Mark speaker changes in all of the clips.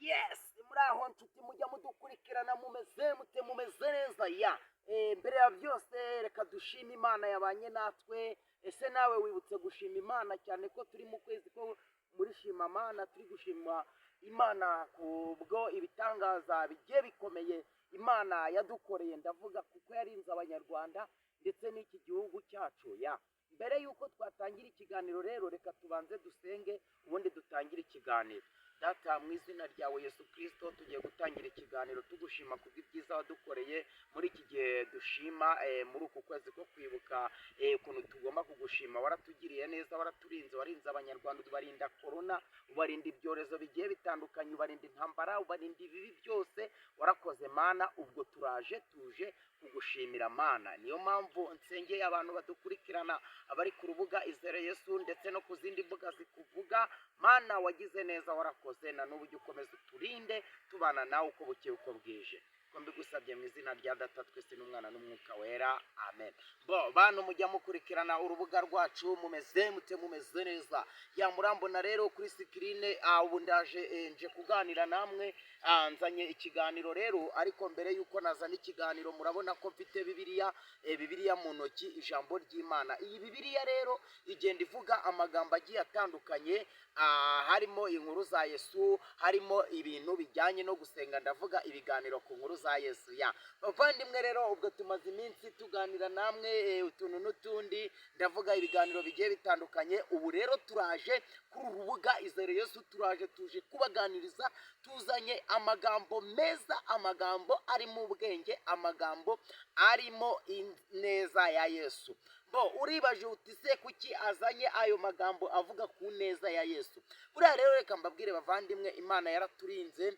Speaker 1: Yes, muri aho nshuti mujya mudukurikirana, mumeze mute? Mumeze neza? Ya, mbere ya byose reka dushime Imana yabanye natwe. Ese nawe wibutse gushima Imana, cyane ko turi mu kwezi ko muri Shima Mana, turi gushima Imana kubwo ibitangaza bigiye bikomeye Imana yadukoreye? Ndavuga kuko yarinze Abanyarwanda ndetse n'iki gihugu cyacu. Ya, mbere y'uko twatangira ikiganiro rero, reka tubanze dusenge, ubundi dutangire ikiganiro. Data, mu izina ryawe Yesu Kirisito, tugiye gutangira ikiganiro tugushima kubw'ibyiza wadukoreye muri iki gihe dushima, muri uku kwezi ko kwibuka, ukuntu tugomba kugushima. Waratugiriye neza, waraturinze, warinze Abanyarwanda, ubarinda korona, ubarinda ibyorezo bigiye bitandukanye, ubarinda intambara, ubarinda ibibi byose. Warakoze Mana. Ubwo turaje, tuje kugushimira Mana. Niyo mpamvu nsengeye abantu badukurikirana, abari ku rubuga Izere Yesu ndetse no ku zindi mbuga zikuvuga. Mana, wagize neza, warakoze, na n'ubu ujya ukomeza uturinde, tubana nawe uko bukeye uko bwije, ko mbigusabye mu izina rya Data twese n'Umwana n'Umwuka Wera, amen. Bo bantu mujya mukurikirana urubuga rwacu, mumeze mute? Mumeze neza? Ya, murambona rero kuri screen. Ubu ndaje, nje kuganira namwe, nzanye ikiganiro rero. Ariko mbere y'uko nazana ikiganiro, murabona ko mfite Bibiliya, Bibiliya mu ntoki, ijambo ry'Imana. Iyi Bibiliya rero igenda ivuga amagambo agiye atandukanye, harimo inkuru za Yesu, harimo ibintu bijyanye no gusenga, ndavuga ibiganiro ku nkuru za Yesu. Ya, bavandimwe rero, ubwo tumaze iminsi tuganira namwe, utuntu n'utundi, ndavuga ibiganiro bigiye bitandukanye. Ubu rero turaje kuri uru rubuga Izere Yesu, turaje, tuje kubaganiriza, tuzanye amagambo meza, amagambo arimo ubwenge, amagambo arimo ineza ya Yesu. Bo uribaje uti: "Se kuki azanye ayo magambo avuga ku neza ya Yesu?" Buriya rero reka mbabwire bavandimwe, Imana yaraturinze.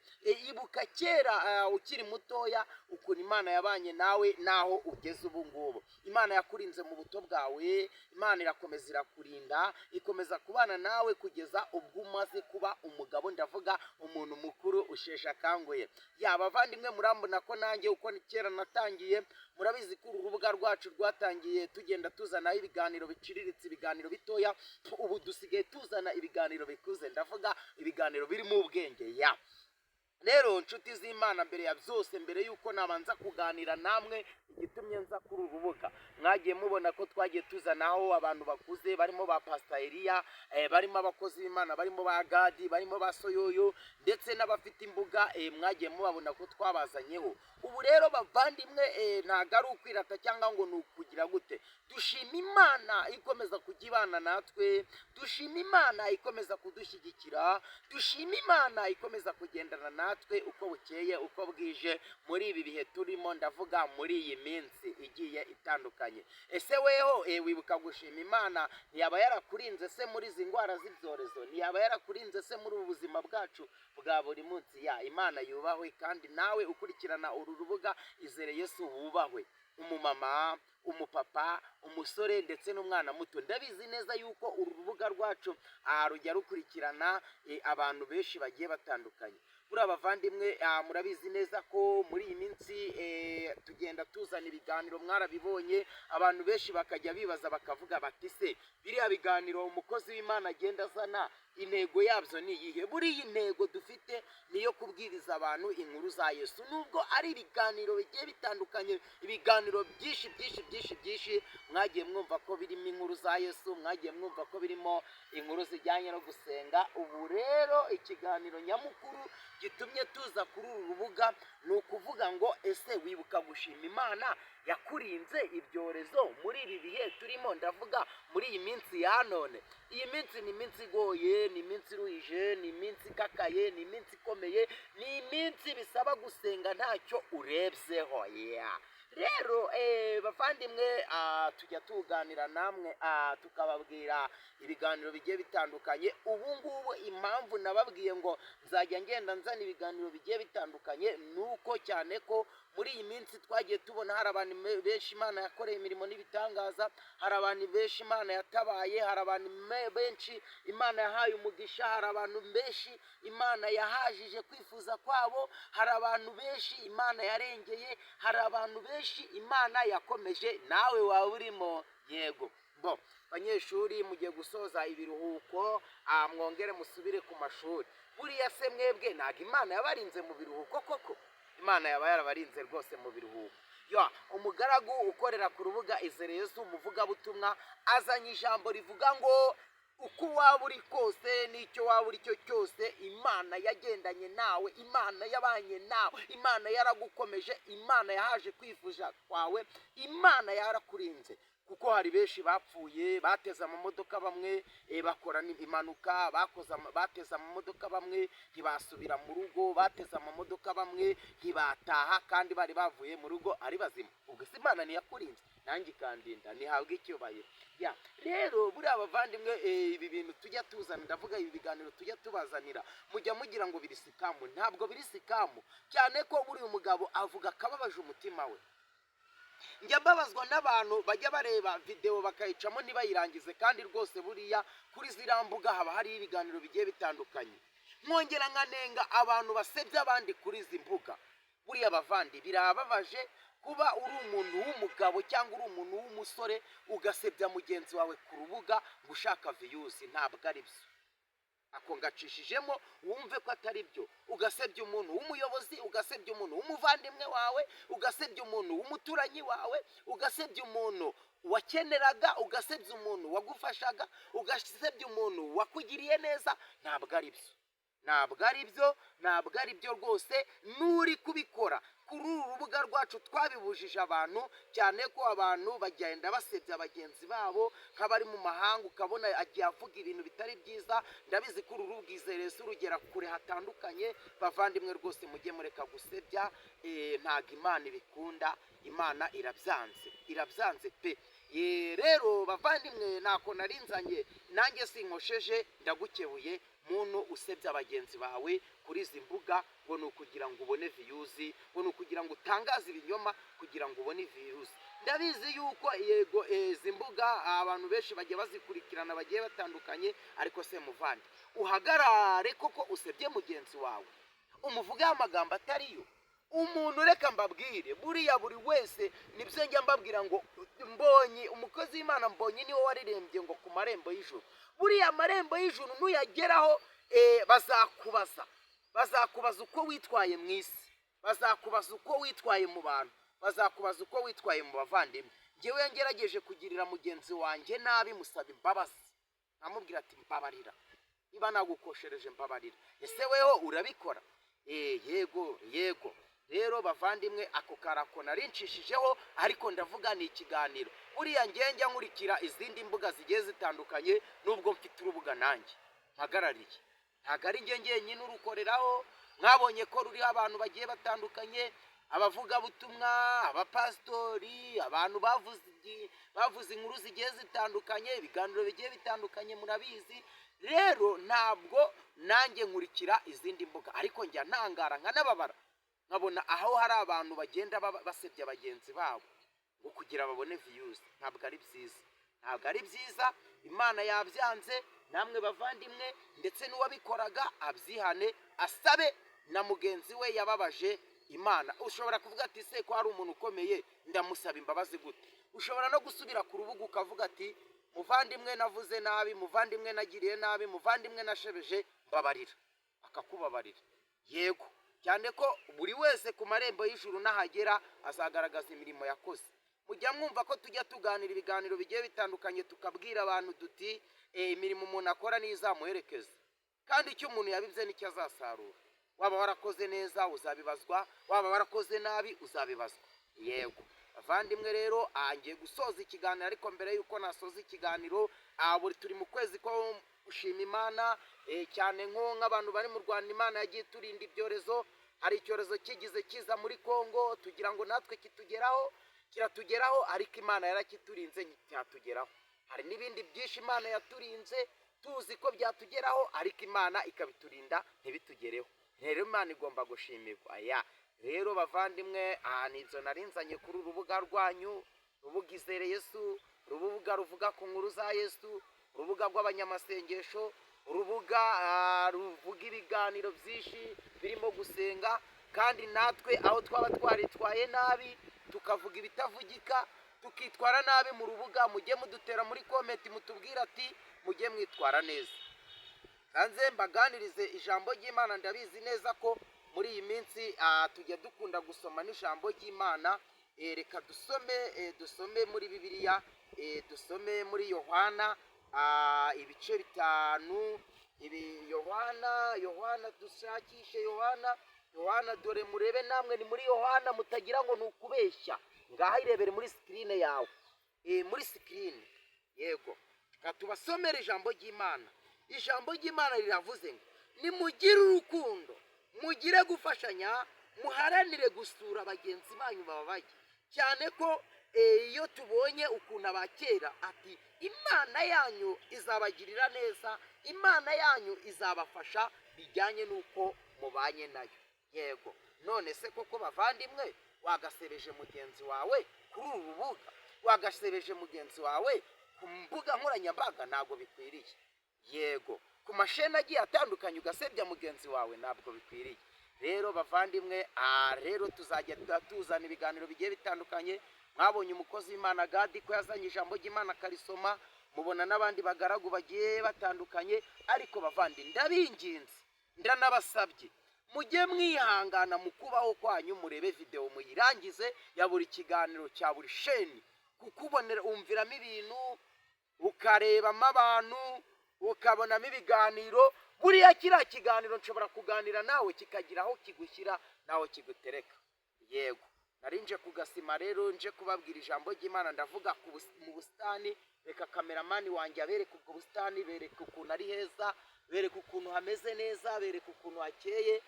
Speaker 1: Ibuka kera, ukiri mutoya, ukuntu Imana yabanye nawe naho ugeze ubu ngubu. Imana yakurinze mu buto bwawe, Imana irakomeza irakurinda, ikomeza kubana nawe kugeza ubwo umaze kuba umugabo, ndavuga umuntu mukuru usheshe akanguhe. Ya, bavandimwe, murambona ko nanjye uko kera natangiye, murabizi ko uru rubuga rwacu rwatangiye tugenda tuzanaho ibiganiro biciriritse, ibiganiro bitoya. Ubu dusigaye tuzana ibiganiro bikuze, ndavuga ibiganiro birimo ubwenge. Ya, rero nshuti z'Imana, mbere ya byose, mbere y'uko nabanza kuganira namwe igitumye nza kuri uru rubuga, mwagiye mubona ko twagiye tuzanaho abantu bakuze, barimo ba Pasita Eliya, barimo abakozi b'Imana, barimo ba Gadi, barimo ba Soyoyo, ndetse n'abafite imbuga, mwagiye mubabona ko twabazanyeho. Ubu rero bavandimwe, ntabwo ari ukwirata cyangwa ngo ni ukugira gute, dushima Imana ikomeza kujya ibana natwe, dushima Imana ikomeza kudushyigikira, dushima Imana ikomeza kugendana natwe uko bukeye uko bwije muri ibi bihe turimo, ndavuga muri iyi minsi igiye itandukanye. Ese weho, wibuka gushima Imana? Ntiyaba yarakurinze se muri izi ndwara z'ibyorezo? Ntiyaba yarakurinze se muri ubu buzima bwacu bwa buri munsi? Ya, Imana yubahwe, kandi nawe ukurikirana uru rubuga Izere Yesu wubahwe, umumama, umupapa, umusore ndetse n'umwana muto. Ndabizi neza yuko uru rubuga rwacu rujya rukurikirana abantu benshi bagiye batandukanye. Buriya abavandimwe, murabizi neza ko muri iyi minsi tugenda tuzana ibiganiro, mwarabibonye, abantu benshi bakajya bibaza bakavuga bati: "Se biriya biganiro umukozi w'Imana agenda azana, intego yabyo ni iyihe?" Buriya intego dufite ni iyo kubwiriza abantu inkuru za Yesu, nubwo ari ibiganiro bigiye bitandukanye, ibiganiro byinshi byinshi byinshi byinshi mwagiye mwumva ko birimo inkuru za Yesu, mwagiye mwumva ko birimo inkuru zijyanye no gusenga. Ubu rero ikiganiro nyamukuru gitumye tuza kuri uru rubuga ni ukuvuga ngo: ese wibuka gushima Imana yakurinze ibyorezo muri ibi bihe turimo, ndavuga muri iyi minsi ya none? Iyi minsi ni iminsi igoye, ni iminsi iruhije, ni iminsi ikakaye, ni iminsi ikomeye, ni iminsi bisaba gusenga ntacyo urebyeho. Yeah. Rero bavandimwe, tujya tuganira namwe, tukababwira ibiganiro bigiye bitandukanye. Ubu ngubu impamvu nababwiye ngo nzajya ngenda nzana ibiganiro bigiye bitandukanye, ni uko cyane ko muri iyi minsi twagiye tubona hari abantu benshi Imana yakoreye imirimo n'ibitangaza, hari abantu benshi Imana yatabaye, hari abantu benshi Imana yahaye umugisha, hari abantu benshi Imana yahajije kwifuza kwabo, hari abantu benshi Imana yarengeye, hari abantu benshi Imana yakomeje. Nawe waba urimo. Yego, bo banyeshuri mugiye gusoza ibiruhuko, mwongere musubire ku mashuri. Buriya se mwebwe ntabwo Imana yabarinze mu biruhuko koko? Imana yaba yarabarinze rwose mu biruhuko. Ya, umugaragu ukorera ku rubuga Izereyesu, umuvugabutumwa, azanye ijambo rivuga ngo uko waba uri kose n'icyo waba uri cyo cyose, Imana yagendanye nawe, Imana yabanye nawe, Imana yaragukomeje, Imana yahaje kwifuza kwawe, Imana yarakurinze. Kuko hari benshi bapfuye bateze amamodoka, bamwe bakora impanuka, bateze amamodoka, bamwe ntibasubira mu rugo, bateze amamodoka, bamwe ntibataha kandi bari bavuye mu rugo ari bazima. Ubwo se Imana ntiyakurinze? Nanjye ikandinda, ntihabwe icyubahiro. Ya, rero buriya abavandimwe, ibi bintu tujya tuzana, ndavuga ibi biganiro tujya tubazanira, mujya mugira ngo biri scam. Ntabwo biri scam, cyane ko buriya umugabo avuga akababaje umutima we. Njya mbabazwa n'abantu bajya bareba videwo bakayicamo ntibayirangize, kandi rwose buriya kuri ziriya mbuga haba hariho ibiganiro bigiye bitandukanye. Nkongera nkanenga abantu basebya abandi kuri izi mbuga. Buriya bavandi, birababaje kuba uri umuntu w'umugabo cyangwa uri umuntu w'umusore ugasebya mugenzi wawe ku rubuga ngo ushaka views. Ntabwo ari byo. Ako ngacishijemo wumve ko atari byo. Ugasebya umuntu w'umuyobozi, ugasebya umuntu w'umuvandimwe wawe, ugasebya umuntu w'umuturanyi wawe, ugasebya umuntu wakeneraga, ugasebya umuntu wagufashaga, ugasebya umuntu wakugiriye neza. Ntabwo ari byo, ntabwo ari byo, ntabwo ari byo rwose. N'uri kubikora, kuri uru rubuga rwacu twabibujije abantu, cyane ko abantu bagenda basebya bagenzi babo nk'abari mu mahanga, ukabona agiye avuga ibintu bitari byiza. Ndabizi ko uru rubwizereza urugera kure hatandukanye. Bavandimwe, rwose mujye mureka gusebya, ntabwo Imana ibikunda. Imana irabyanze, irabyanze pe. Rero bavandimwe, ntako narinzanye nanjye sinkosheje, ndagukebuye muntu usebya bagenzi bawe kuri izi mbuga ngo ni ukugira ngo ubone views, ngo ni ukugira ngo utangaze ibinyoma kugira ngo ubone views. Ndabizi yuko yego, izi mbuga abantu benshi bagiye bazikurikirana bagiye batandukanye, ariko se muvandi, uhagarare koko usebye mugenzi wawe, umuvugeho amagambo atariyo? Umuntu, reka mbabwire, buriya buri wese, nibyo njya mbabwira ngo Mbonyi, umukozi w'Imana Mbonyi niwe waririmbye ngo ku marembo y'ijuru. Buriya amarembo y'ijuru nuyageraho, bazakubaza, bazakubaza uko witwaye mu isi, bazakubaza uko witwaye mu bantu, bazakubaza uko witwaye mu bavandimwe. Ngewe ngerageje kugirira mugenzi wanjye nabi, musaba imbabazi, nkamubwira ati: "Mbabarira niba nagukoshereje, mbabarira." Ese weho urabikora? Yego, yego. Rero bavandimwe, ako karako narinshishijeho, ariko ndavuga ni ikiganiro. Buriya ngiye njya nkurikira izindi mbuga zigiye zitandukanye, nubwo mfite urubuga nanjye mpagarariye, ntabwo ari njye njyenyine urukoreraho. Mwabonye ko ruriho abantu bagiye batandukanye, abavugabutumwa, abapasitori, abantu bavuze inkuru zigiye zitandukanye, ibiganiro bigiye bitandukanye, murabizi. Rero ntabwo nanjye nkurikira izindi mbuga, ariko njya ntangara nkanababara nkabona aho hari abantu bagenda basebya bagenzi babo ngo kugira babone views. Ntabwo ari byiza, ntabwo ari byiza. Imana yabyanze. Namwe bavandimwe, ndetse n'uwabikoraga abyihane, asabe na mugenzi we yababaje Imana. Ushobora kuvuga ati: "Se ko hari umuntu ukomeye, ndamusaba imbabazi gute?" Ushobora no gusubira ku rubuga ukavuga ati: "Muvandimwe navuze nabi, muvandimwe nagiriye nabi, muvandimwe nashebeje, mbabarira." Akakubabarira, yego, cyane ko buri wese ku marembo y'ijuru nahagera azagaragaza imirimo yakoze. Mujya mwumva ko tujya tuganira ibiganiro bigiye bitandukanye, tukabwira abantu duti: "Imirimo umuntu akora niyo izamuherekeza, kandi icyo umuntu yabibye nicyo azasarura." Waba warakoze neza uzabibazwa, waba warakoze nabi uzabibazwa. Yego bavandimwe, rero ngiye gusoza ikiganiro, ariko mbere y'uko nasoza ikiganiro, buri turi mu kwezi ko gushima Imana, cyane nko nk'abantu bari mu Rwanda. Imana yagiye iturinda ibyorezo. Hari icyorezo kigize kiza muri Kongo, tugira ngo natwe kitugeraho, kiratugeraho, ariko Imana yarakiturinze nticyatugeraho. Hari n'ibindi byinshi Imana yaturinze tuzi ko byatugeraho, ariko Imana ikabiturinda ntibitugereho. Rero Imana igomba gushimirwa. Aya rero bavandimwe, aha ni ibyo narinzanye kuri uru rubuga rwanyu, rubuga Izere Yesu, urubuga ruvuga ku nkuru za Yesu, urubuga rw'abanyamasengesho, urubuga ruvuga ibiganiro byinshi birimo gusenga. Kandi natwe aho twaba twaritwaye nabi, tukavuga ibitavugika, tukitwara nabi mu rubuga, mujye mudutera muri comment, mutubwire ati mujye mwitwara neza. Kanze mbaganirize ijambo ry'Imana. Ndabizi neza ko muri iyi minsi tujya dukunda gusoma n'ijambo ry'Imana. Reka dusome, dusome muri Bibiliya, dusome muri Yohana, ibice 5. Ibi Yohana, Yohana, dushakishe Yohana, Yohana, dore murebe namwe, ni muri Yohana, mutagira ngo ni ukubeshya. Ngaha irebere muri screen yawe, muri screen. Yego, reka tubasomere ijambo ry'Imana. Ijambo ry'Imana riravuze ngo: "Nimugire urukundo, mugire gufashanya, muharanire gusura bagenzi banyu bababaye." Cyane ko iyo tubonye ukuntu abakera ati: "Imana yanyu izabagirira neza, Imana yanyu izabafasha bijyanye n'uko mubanye nayo." Yego, none se koko bavandimwe, wagasebeje mugenzi wawe kuri uru rubuga, wagasebeje mugenzi wawe ku mbuga nkoranyambaga, ntabwo bikwiriye. Yego, ku masheni agiye atandukanye ugasebya mugenzi wawe, ntabwo bikwiriye. Rero bavandimwe, rero tuzajya tuzana ibiganiro bigiye bitandukanye. Mwabonye umukozi w'Imana Gadi ko yazanye ijambo ry'Imana akarisoma, mubona n'abandi bagaragu bagiye batandukanye. Ariko bavandi, ndabinginze, ndanabasabye, mujye mwihangana mu kubaho kwanyu, murebe videwo muyirangize ya buri kiganiro cya buri sheni, kuko ubonera wumviramo ibintu, ukarebamo abantu, ukabonamo ibiganiro. Buriya kiriya kiganiro nshobora kuganira nawe kikagira aho kigushyira n'aho kigutereka. Yego, nari nje ku gasima rero, nje kubabwira ijambo ry'Imana. Ndavuga mu busitani. Reka cameraman wanjye abereke ubwo busitani, bereke ukuntu ari heza, bereke ukuntu hameze neza, bereke ukuntu hakeye.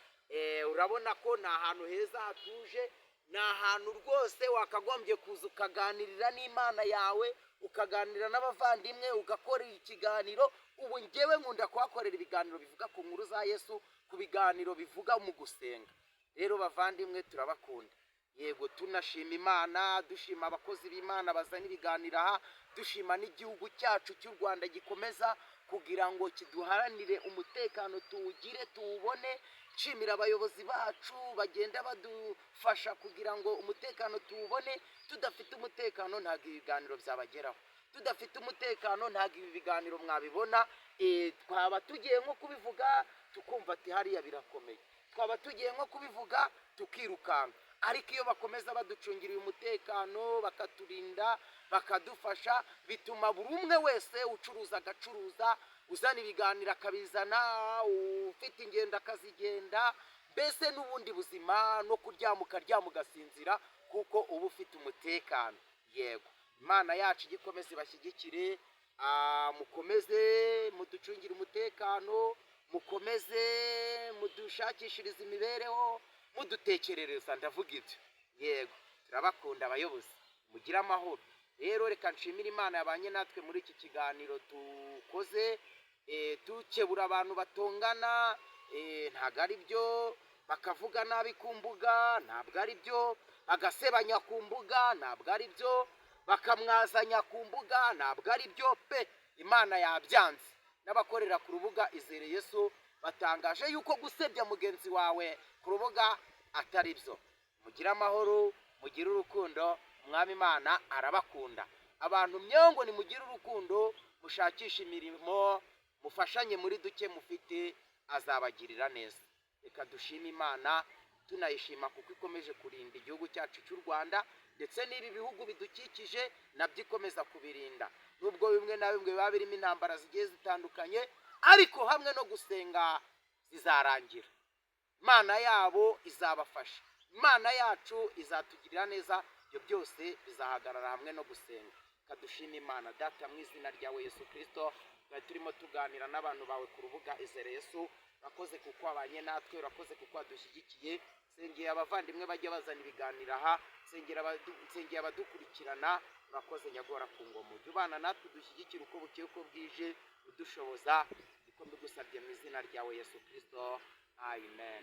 Speaker 1: Urabona ko ni ahantu heza hatuje, ni ahantu rwose wakagombye kuza ukaganirira n'Imana yawe, ukaganira n'abavandimwe, ugakora ikiganiro. Ubu ngewe nkunda kuhakorera ibiganiro bivuga ku nkuru za Yesu, ku biganiro bivuga mu gusenga. Rero bavandimwe, turabakunda. Yego, tunashima Imana, dushima abakozi b'Imana bazana ibiganiro aha, dushima n'igihugu cyacu cy'u Rwanda gikomeza kugira ngo kiduharanire umutekano, tuwugire, tuwubone. Nshimira abayobozi bacu bagenda badufasha kugira ngo umutekano tuwubone. Tudafite umutekano ntabwo ibiganiro byabageraho, tudafite umutekano ntabwo ibi biganiro mwabibona. Twaba tugiye nko kubivuga tukumva ati hariya birakomeye, twaba tugiye nko kubivuga tukirukanka. Ariko iyo bakomeza baducungira uyu mutekano, bakaturinda, bakadufasha, bituma buri umwe wese ucuruza agacuruza, uzana ibiganiro akabizana, ufite ingendo akazigenda, mbese n'ubundi buzima, no kuryama ukaryama ugasinzira kuko uba ufite umutekano. Yego, Imana yacu ijye ikomeze ibashyigikire, mukomeze muducungire umutekano, mukomeze mudushakishirize imibereho, mudutekerereza, ndavuga ibyo. Yego, turabakunda abayobozi, mugire amahoro. Rero reka nshimire Imana yabanye natwe muri iki kiganiro dukoze, dukebura abantu batongana, ntabwo ari byo, bakavuga nabi ku mbuga, ntabwo ari byo, bagasebanya ku mbuga, ntabwo ari byo, bakamwazanya ku mbuga, ntabwo ari byo pe. Imana yabyanze. N'abakorera ku rubuga Izere Yesu batangaje yuko gusebya mugenzi wawe ku rubuga atari byo. Mugire amahoro, mugire urukundo, Umwami Imana arabakunda. Abantu myongo, nimugire urukundo, mushakishe imirimo, mufashanye muri duke mufite, azabagirira neza. Reka dushime Imana, tunayishima kuko ikomeje kurinda igihugu cyacu cy'u Rwanda, ndetse n'ibi bihugu bidukikije nabyo ikomeza kubirinda, nubwo bimwe na bimwe biba birimo intambara zigiye zitandukanye, ariko hamwe no gusenga zizarangira. Imana yabo izabafasha, Imana yacu izatugirira neza, ibyo byose bizahagarara hamwe no gusenga. Kadushima Imana. Data, mu izina ryawe Yesu Kirisito, twari turimo tuganira n'abantu bawe ku rubuga Izere Yesu. Urakoze kuko wabanye natwe, urakoze kuko wadushyigikiye. Nsengeye abavandimwe bajya bazana ibiganiro aha, nsengeye abadukurikirana. Urakoze nyagora ku ngoma, ujye ubana natwe, udushyigikire uko bukeye uko bwije, udushoboza. Niko mbigusabye mu izina ryawe Yesu Kirisito, amen.